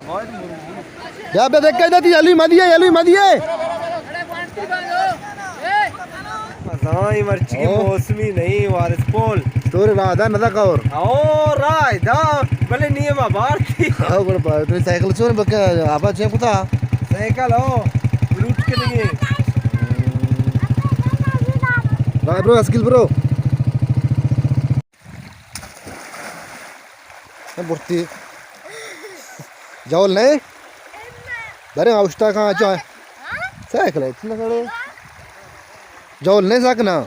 بیا، بیا، دیکھ کے دے، یلوی مدیے، یلوی مدیے۔ مزائی مرچی کی او۔ موسمی نہیں، وارث پول۔ تو راہ دا نہ دا کور۔ او، راہ دا، بلے نیم آبار تھی۔ او، گڑ بار، تو سائیکل چون بکا، آبا چے کتا؟ سائیکل او، لوٹ کے لگے۔ راہ برو، اسکیل برو۔ برتی۔ جول نہیں؟ برے اوشتا کہاں چاہ؟ سائیکل ہے، اتنا کڑے۔ جول نہیں سکنا۔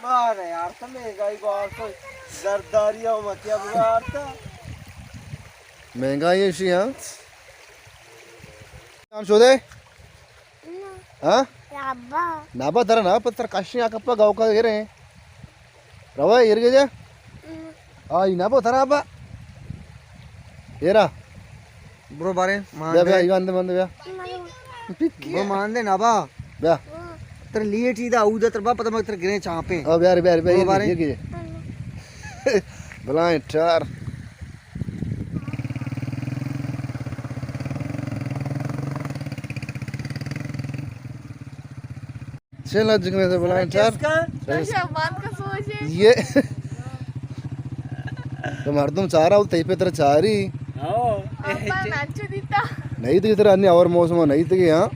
مارے یار، تو مہنگائی بار تو زرداری او مکیا بگار تا۔ مہنگائی ہے شی، ہاں؟ جان شودے؟ ہاں؟ نابا۔ نابا در نابا پتر کشی آ کپا گاؤ کا گرے۔ روے ایر گجا؟ آئی نابا ترا با۔ ایرا۔ برو بارے، مان بیا، بیا، دے۔ ایوان دے، مان دے، بیا۔ برو مان دے نابا۔ بیا۔ تر لیے ٹی دا، او دا تر با پتہ مگ تر گرے چاپے۔ او بیا، بیا، بیا، برو ایر بارے۔ گجا، ایر گجا۔ بلائیں ٹار۔ چے لج کنے سے بلائیں ٹار۔ تو شاہ بات کا سوچے۔ یہ تو مردم چارا ہو، تئی پہ تر چاری۔ ہاں۔ ابا ناچو دیتا۔ نہیں تو ادھر انی اور موسم نہیں تو، ہاں۔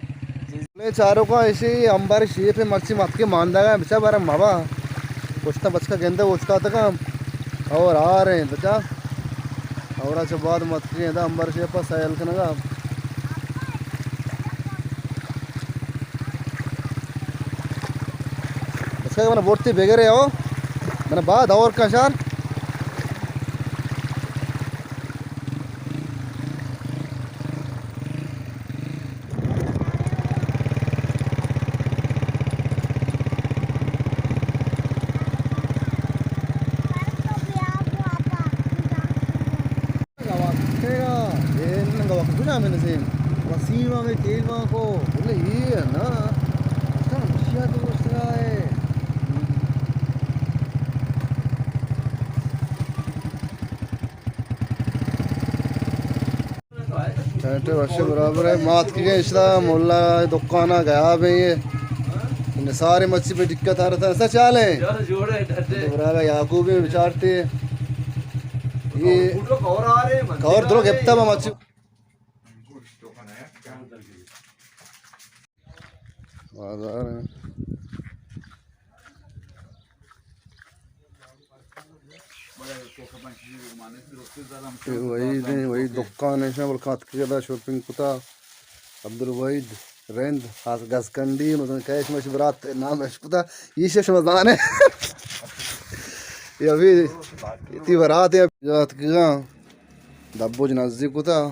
لے چاروں کا ایسے ہی امبر شیپ ہے، مرچی مت کے مان داگا، بچا بارا مابا۔ پشتا بچکا گندے اوشتا تکا۔ اور آ رہے ہیں بچا۔ اور اچھا بعد مت کے دا امبر شیپ پر سیل کنگا۔ بچکا من بورتی بگرے ہو۔ من بعد اور کشان۔ وسیم ہمیں تیل ماں کو۔ بولے یہ ہے نا۔ اچھا، رشیا تو اس طرح ہے۔ ٹینٹ وش برابر ہے، مات کی گئے اشرا مولا دکانا گیا بھئی۔ نثار مچھی پہ دقت آ رہا تھا، ایسا چال ہے؟ برابر یعقوب بھی بچارتے۔ یہ کور درو گپتا با مچھی۔ بازار ہیں۔ اے وحید ہیں، وحید دکان ہیں، شما بلکات کی گدا شاپنگ کتا۔ عبدالوحید رند، خاص گزکنڈی، مثلاً کیش مش برات نام اش کتا، یہ شش مزان ہے۔ یہ ابھی اتی برات ہے، جات کی گا۔ دبوج نزدیک کتا۔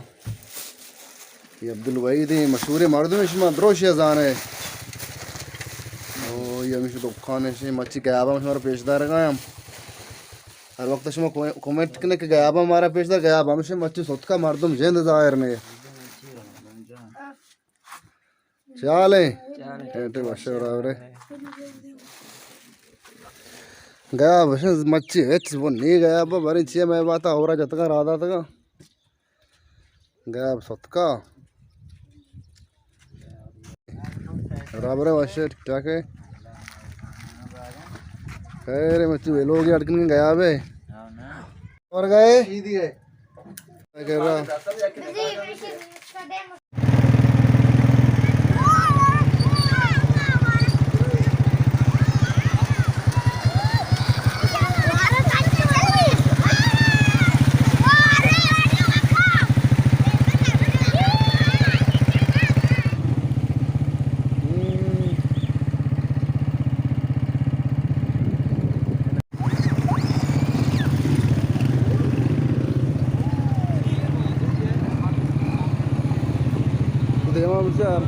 یہ عبدالوحید ہیں، مشہور مردم، شما دروشی زانے۔ او، یہ ہمیشہ دکان ہے، مچی گیابا شما پیش دار گایا۔ ہر وقت شما کو-، کمنٹ کنے کہ گیابا مارا پیش دار، گیابا ہمیشہ مچی ستکا مردم جند ظاہر نے۔ چالیں۔ ٹینٹ وشے برابرے۔ گیاب مچی ہچ وہ نہیں گیاب، باریں چیئے میں باتا ہورا جتگا را داتگا۔ گیاب ستکا۔ برابرے وشے ٹھیک ٹھاک ہے۔ خیر مچی ویلوگ اڈ کن گیاب ہے۔ اور گئے؟ دیما بچار۔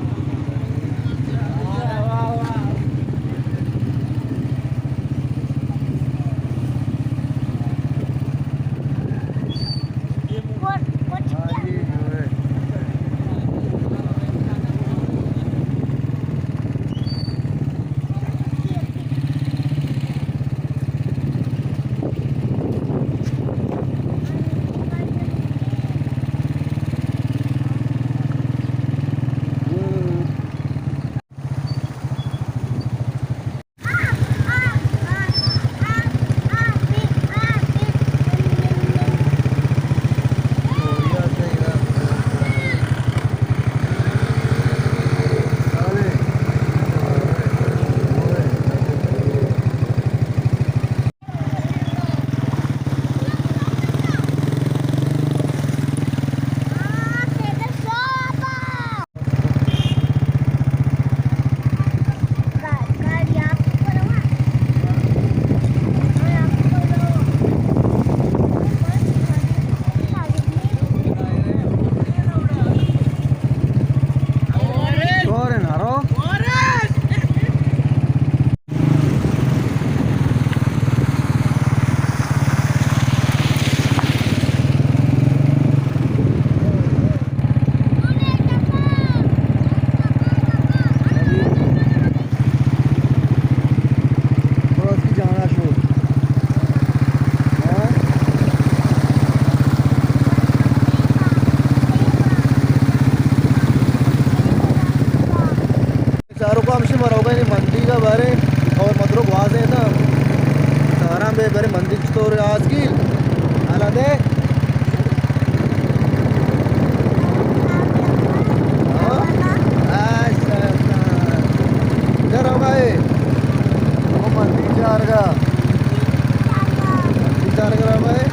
ارے، اور مدرو گوازے تا۔ چاراں بے برے مندی چطور آزگی؟ حالا دے۔ ہاں؟ اچھا، اچھا۔ ادھر آ بھائی۔ وہ مندی چارگا۔ مندی چارگا بھائی۔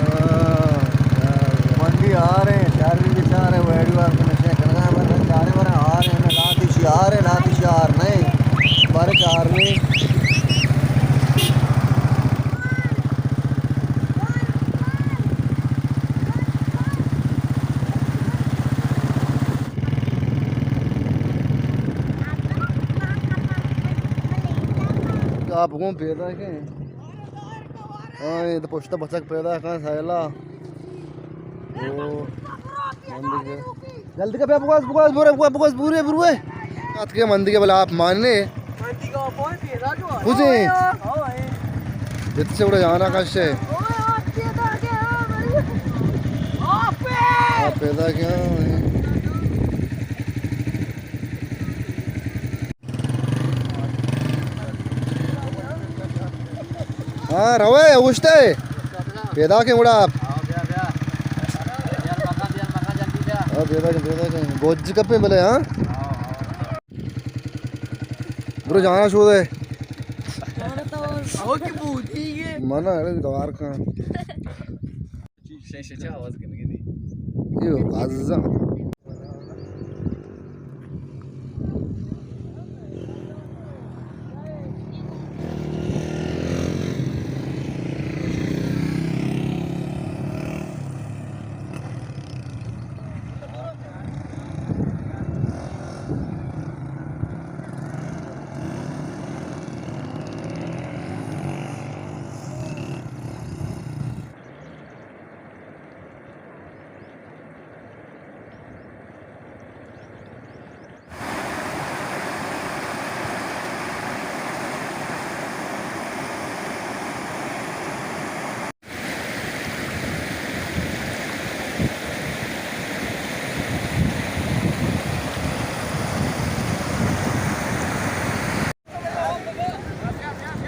ہاں۔ مندی آ رہے ہیں، چار بھی بچار ہے، ویڈیو آپ کو نشے کرنا ہے، بس چارے بارے آ رہے ہیں، لاتی شی آ رہے، لاتی شی آ رہے نہیں، بارے چار نہیں۔ آپ گوں پیدا کے۔ ہاں، یہ تو پشت بچک پیدا کن سیلا۔ او، مندی کے۔ جلدی کا بیا بگوز، بگوز، بورے، بگوز، بگوز، بورے، بورے۔ آت کے مندی کے بلا آپ ماننے۔ مندی کا بہت پیدا جو ہے۔ خوشی۔ ہاں، ہاں۔ جت سے اڑے جانا کش ہے۔ اوئے، آپ پیدا کیا ہے، بڑی؟ آپ پہ۔ آپ پیدا کیا ہے؟ ہاں، روئے، اوشتے۔ پیدا کے گڑا آپ۔ ہاں، پیدا کے، پیدا کے۔ گوج کپے بلے، ہاں؟ برو جانا شو دے۔ منا اڑے دوار کن۔ شش چا آواز کنگی دی۔ یو، بازم۔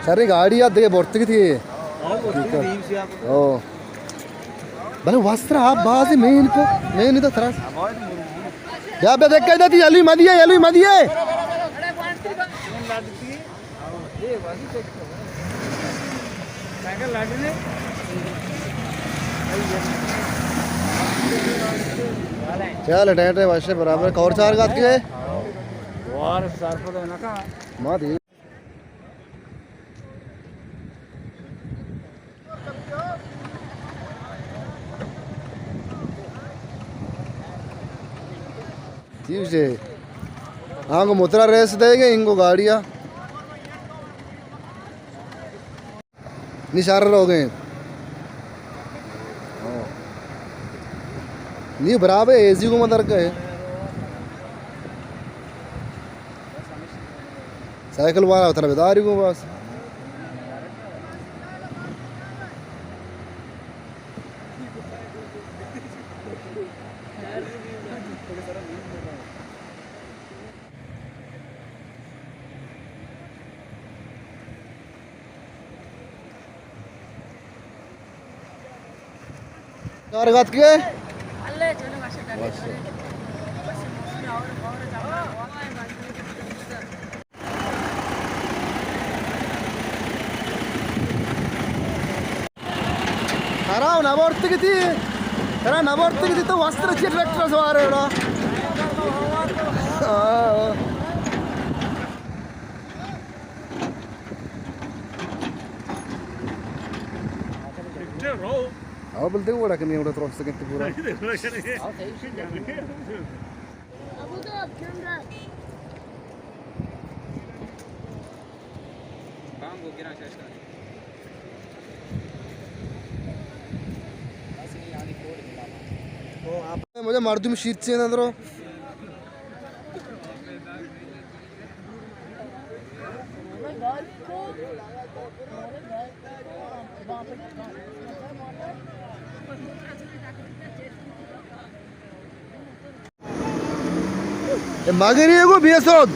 شریں گاڑی ات دگہ برتگی تھی۔ او۔ بلے وستر آپ بازی مین کو، مین تو ترس۔ بیا بیا دیکھ کے تی یلوی مدیے، یلوی مدیے۔ چل ٹینٹ ہے واشے برابر کور چار گات کے۔ وار سر پر نہ کا۔ ما دی۔ ٹھیک ہے۔ ہاں، کو مترا ریس دے گے، انگو گاڑیا۔ نی شہر لوگ ہیں۔ نی برابر ایزی کو مدر کا ہے۔ سائیکل والا اتنا بیداری کو بس۔ کار گات کے؟ ترا نہ برتگی تھی، ترا نہ برتگی تھی تو وستر چی ٹریکٹر سوار ہے نا؟ ہاں۔ آو بلدے وڑا کنی وڑا تروس سکتے پورا۔ مجھے مردم شیت سے ندرو۔ اے مگری گو بے سود۔